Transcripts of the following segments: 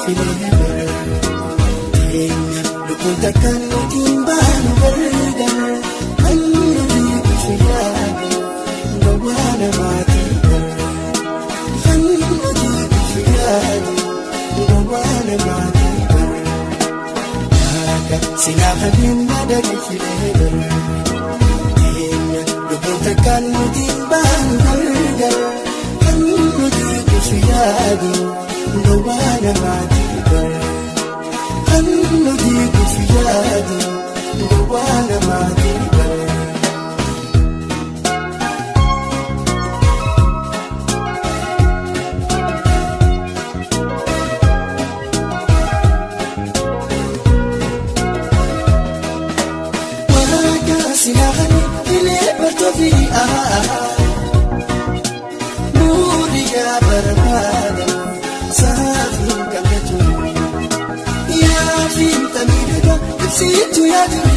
dagalfilee bara. Teenya lubbuun takkaan nuti hin baanu gargar. Kan nuti kufu yaadu gowwaa namaatii bara. Kan nuti kufu yaadu gowwaa namaatii bara. Akka silaafa na dagalfilee bara. Teenya lubbuun takkaan nuti hin baanu gargar. Kan nuti kufu yaadu gowwaa namaatii bara. Kan nuti kufu yaadu gowwaa namaatii bara. Waaqa silaafa filee bartoofi Nuuriyaa barbaadamu saafiin qabatu. Yaafiin tamiidhaga ibsituu yaaduri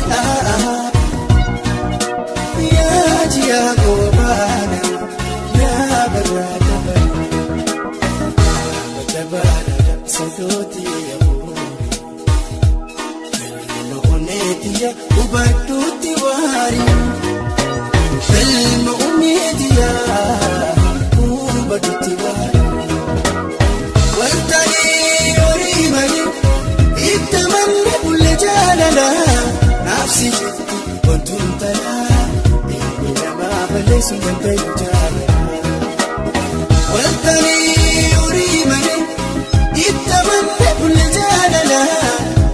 Yaajiyaa goobaana yaa barbaada bara. Dabaadha sadooti yaaboo. Galma oneetiya hubadhuutti waari. Galma oneetiya hubadhuutti waari. Waltanii horii malee itti amanne bulle jaalala. Naafsi jetti wantuun talaa ilmi namaa balleessuu danda'u jaalala. Waltanii horii malee itti amanne bulle jaalala.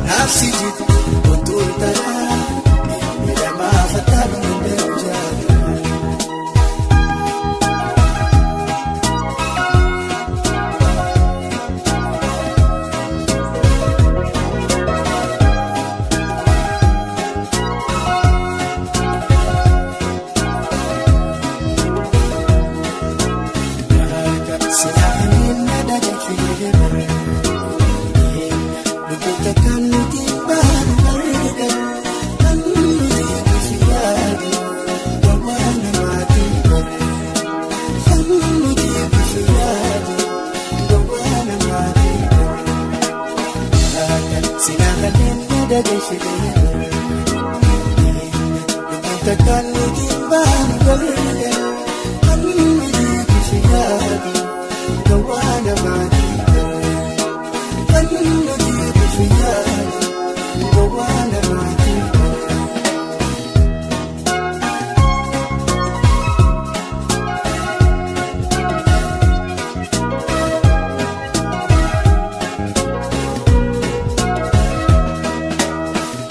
Naafsi jetti wantuun talaa ilmi namaa fattaaluu danda'u jaalala.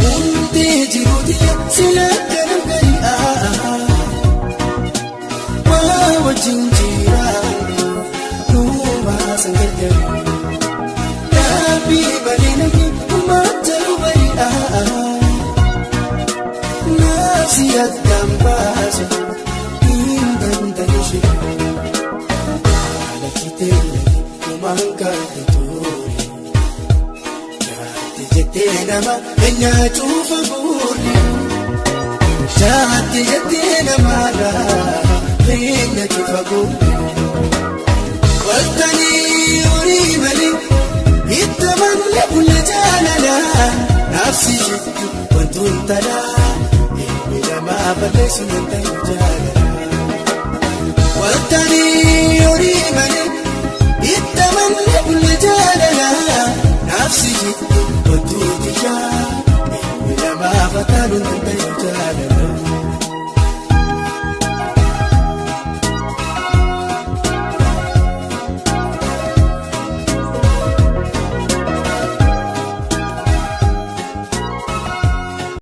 Hundee jiruuti sila kanam gari'a. Waa wajjin jiraannu duuba san gargaaru. Dhaabbii malee namni uummata nu bari'a. Naafsi addaan baasu hin danda'u ishee. Alatti ta'e dhumaan kan ture. Jaatti jettee nama eenyaa cufa guurri. Jaatti jettee namaarraa eenyaa cufa guurri. Waltanii horii malee itti amanne bulle jaalala. Naafsi jettu wantuun talaa ilmi namaa balleessuu danda'u jaalala. Waltanii horii malee itti amanne bulle jaalala. Naafsi jettu wantuuti yaa ilmi namaa fattaaluu danda'u jaalala.